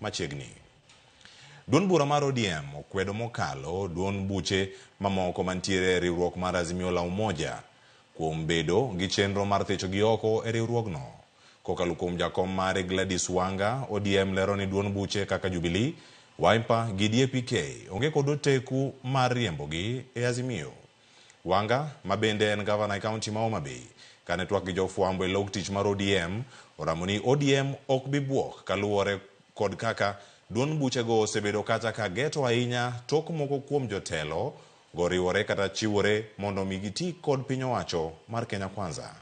Machiegni. Duond bura mar ODM okwedo mokalo duond buche mamoko mantiere e riwruok mar Azimio la Umoja kuom bedo gi chenro mar thicho gi oko e riwruogno. Kokalo kuom jakom mare Gladys Wanga, ODM lero ni duond buche kaka Jubilee, Wiper gi DAP-K onge kod oteku mar riembogi e Azimio. Wanga, ma bende en gavana e kaunti ma Homa Bay, kane twak gi jofwambo e log tich mar ODM, oramo ni ODM ok bi buok kaluwore kod kaka duond buchego osebedo kata ka geto ahinya tok moko kuom jotelo go riwore kata chiwore mondo mi giti kod piny owacho mar Kenya Kwanza.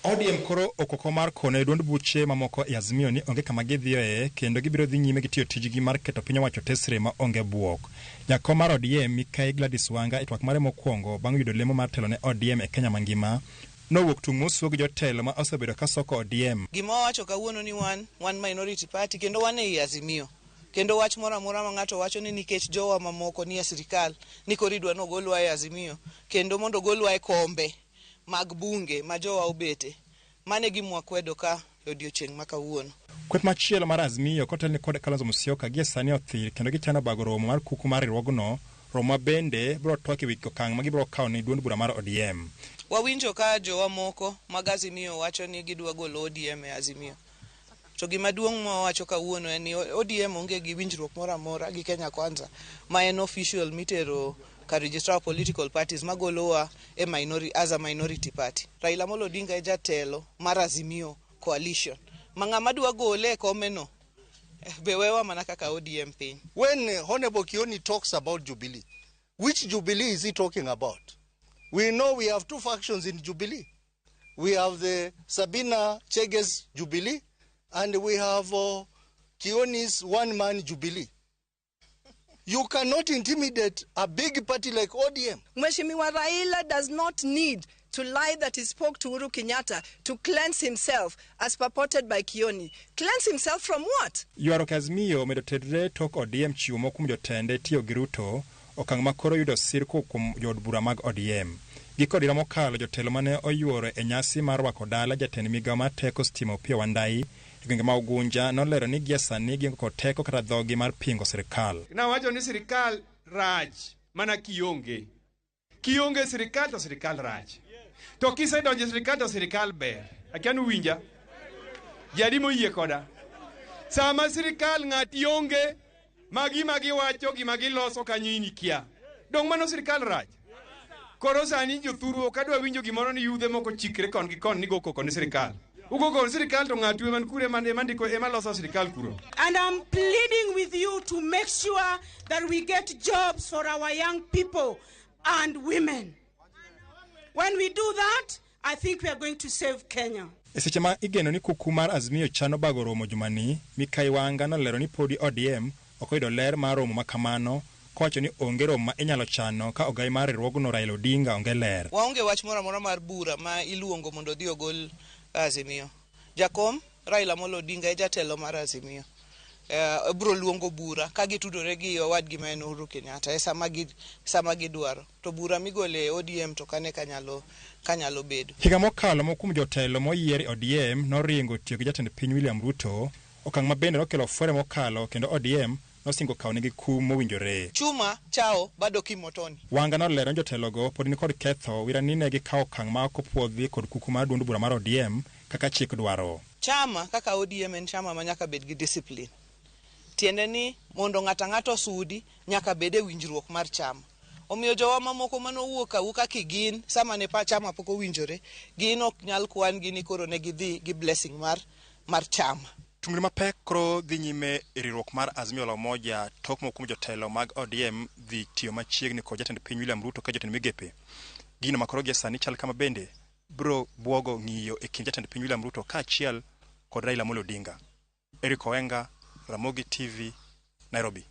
ODM koro okoko mar kone duond buche mamoko e Azimio ni onge kama gidhiyoe kendo gibiro dhi nyime gi tiyo tijgi mar keto piny owacho tesre ma onge buok. Jakom mar ODM Mikai Gladys Wanga e twak mare mokwongo bang' yudo lemo mar telo ne ODM e Kenya mangima nowuok tung' mosuo gi jotelo ma osebedo ka soko ODM. Gima wawacho kawuono ni wan minority party kendo wan ei Azimio. Kendo wach moro amora ma ng'ato wacho ni nikech jowa mamoko nie sirikal ni koro idwa ni ogolwa e Azimio kendo mondo ogolwa e kombe mag bunge ma jowa obete. Mano e gima wakwedo ka e odiochieng' ma kawuono. Kweth machielo mar Azimio kotelni kod Kalonzo Musyoka gie sani othir kendo gichano bago romo mar kuku mar riwruogno, romo ma bende biro twak ewi okang' ma gibiro kawo ne duond bura mar ODM. Wawinjo ka jowa moko mag Azimio wacho ni gidwa golo ODM e Azimio. To gima duong' ma wawacho kawuono en ni ODM onge gi winjruok moro amora gi Kenya Kwanza ma en official mitero ka registrar of political parties magolowa e minority, as a minority party. Raila Amolo Odinga e jatelo mar Azimio coalition. Ma ng'ama dwa gole e komeno be wewa mana kaka ODM piny. When Honorable Kioni talks about Jubilee, which Jubilee is he talking about? We know we have two factions in Jubilee. We have the Sabina Chege's Jubilee and we have Kioni's one-man Jubilee. You cannot intimidate a big party like ODM. Mheshimiwa Raila does not need to lie that he spoke to Uhuru Kenyatta to cleanse himself as purported by Kioni. Cleanse himself from what? Ywaruok e Azimio omedo tedre tok ODM chiwo moko kuom jotende tiyo gi Ruto, okang' ma koro yudo sir kowuok kuom jood bura mag ODM. Giko odira mokalo jotelo mane oyuoro e nyasi mar rwako dala jatend migawo mar teko stima Opiyo Wandayi e gwenge ma Ugunja nolero ni gie sani gionge kod teko kata dhogi mar pingo sirikal. Nawacho ni sirikal rach mana kionge. Kionge sirikal to sirikal rach. To kisedonjo e sirikal to sirikal ber. Akia ni uwinja? Ji adi moyie koda? Sama sirikal ng'ati onge, ma gima giwacho, gima giloso kanyo in ikia. Dong' mano sirikal rach? Koro sani jothuru ok adwa winjo gimoro ni yudhe moko chikre kon gi kon ni go koko ni sirikal. Ugo koko ni sirikal to ng'atu ema kure ema ndiko ema loso sirikal kuro. And I'm pleading with you to make sure that we get jobs for our young people and women. When we do that, I think we are going to save Kenya. E seche ma igeno ni kuku mar Azimio chano bago romo jumani, Mikai Wanga nolero ni podi ODM ok oyudo ler mar romo ma kamano, kowacho ni onge romo ma inyalo chano ka ogai mar riwruogno Raila Odinga onge ler. Waonge wach moro amora mar bura ma iluongo mondo odhi ogol Azimio. Jakom Raila Amolo Odinga e jatelo mar Azimio. Obiro luongo bura ka gitudore gi owadgi ma en Uhuru Kenyatta e sama gidwaro. To bura migole e ODM to kane kanyalo bedo. Higa mokalo moko kuom jotelo moyier e ODM noringo tiyo gi jatend piny William Ruto, okang' ma bende nokelo fwere mokalo kendo ODM nosingo kawo negi kum mowinjore. Chuma chao bado kimotoni. Wanga nolero ni jotelogo pod nikod ketho wira ni ne gikawo okang' ma ok opuodhi kod kuku mar duond bura mar ODM kaka chik dwaro. Chama kaka ODM en chama ma nyaka bed gi discipline. Tiende ni mondo ng'ato ang'ata osudi nyaka bed e winjruok mar chama. Omiyo jowa mamoko manowuok awuoka kigin sama ne pa chama pok owinjore, gin ok nyal kwan gi ni koro ne gidhi gi blessing mar chama. Tungni mapek koro dhi nyime e riwruok mar Azimio la Umoja tok moko kuom jotelo mag ODM dhi tiyo machiegni kod jatend piny William Ruto ka jotend migepe. Gino ma koro gie sani chal kama bende biro buogo ng'iyo e kind jatend piny William Ruto kaachiel kod Raila Amolo Odinga. Eric Owenga, Ramogi TV, Nairobi.